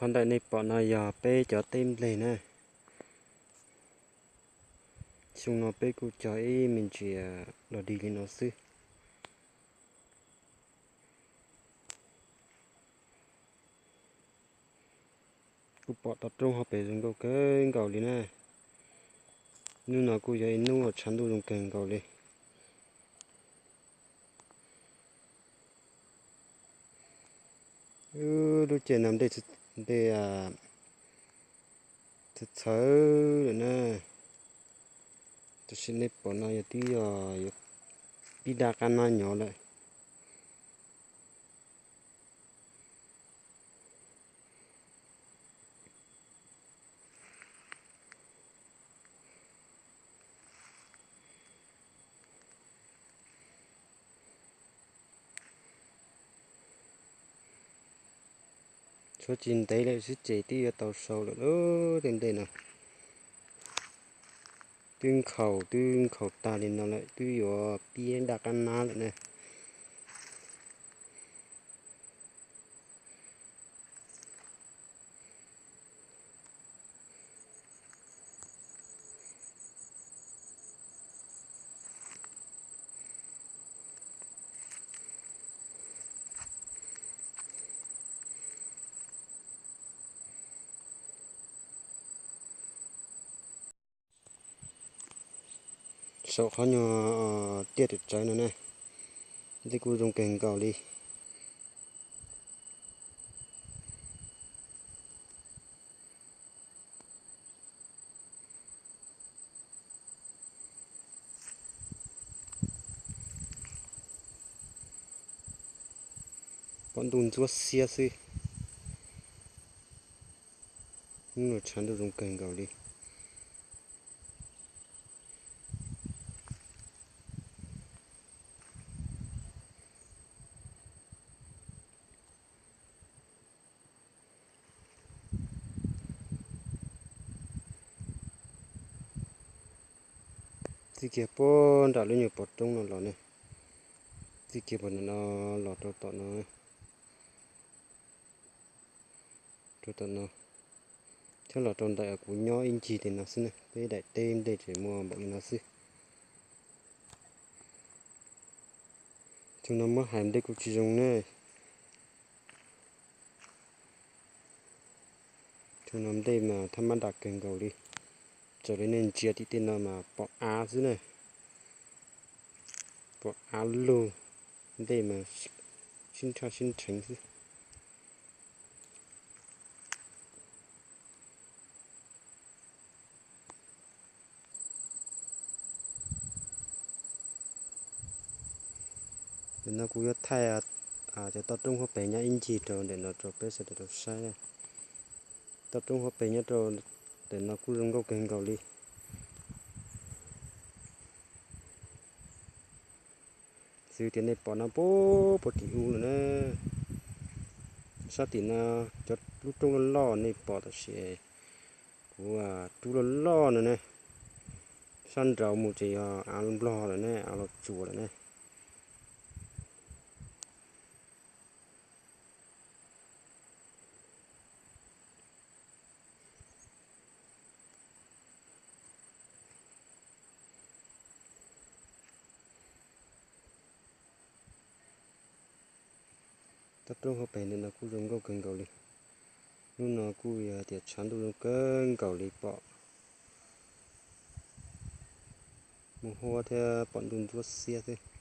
Qhov ntawm nej pom no yog peb cov teb nplej na. Xyoo no peb kuj cog ib me ntsis los dig li no xwb. Kuj pom toj roob hauv pes zoo nkauj kawg nkaus li na. Hnub no kuj yog ib hnub uas tshav ntuj zoo kawg nkaus li. Lub caij no nplej txhawv txhawv lawm na. Tam sim nej pom no yog twb yog yuav pib daj qab nab nyob lawm. Tshuav tsis ntev lawm xwb ces twb yuav tau sau lawm lub tej ntej no. Twb nkhaus twb nkhaus tag li no lawm, twb yuav pib daj qab nab lawm na. Saum qhov nyuag tiaj tsawv tsawv no na, ntsej kuj zoo kawg nkaus li. Pom ntuj ntsuab xiab xwb. Hnub no tshav ntuj zoo kawg nkaus li. Txij kiag puag nram lub nyuag pov roob no los ne, txij kiag puag nram no los rau tom no, rau tom no, thiab los rau ntawm kuv nyob ib ncig li no xwb ne, peb daim teb nplej tseem muaj npaum li no xwb. Tus no muab hais nplej kuj tsis zoo ne. Tus no nplej mas thab mab dam kawg nkaus li. Txawm li nej ntsia tim tej no mas pom av xwb na. Pom av lug, nplej mas sib nrhaj sib nrheev xwb. Ntawm no kuv yuav thaij cov toj roob hauv pes nyob ib ncig rau ntawm no rau peb sawv daws tau saib. Toj roob hauv pes nyob rau ntawm no kuj zoo nkauj kawg nkaus li. Xws tias nej pom no puag tim ub lawm na, sab tim no cov lub roob loj loj nej pom tam sim kuv rub loj loj no ne, sab nraud mus ces yog av nplog lawm ne, av los tsuas lawm ne. Toj roob hauv pes ntawm no kuj zoo nkauj kawg nkaus li. Hnub no kuj yog tias tshav ntuj zoo kawg nkaus li, pom mus huab thiab pom ntuj ntsuab xiab xwb.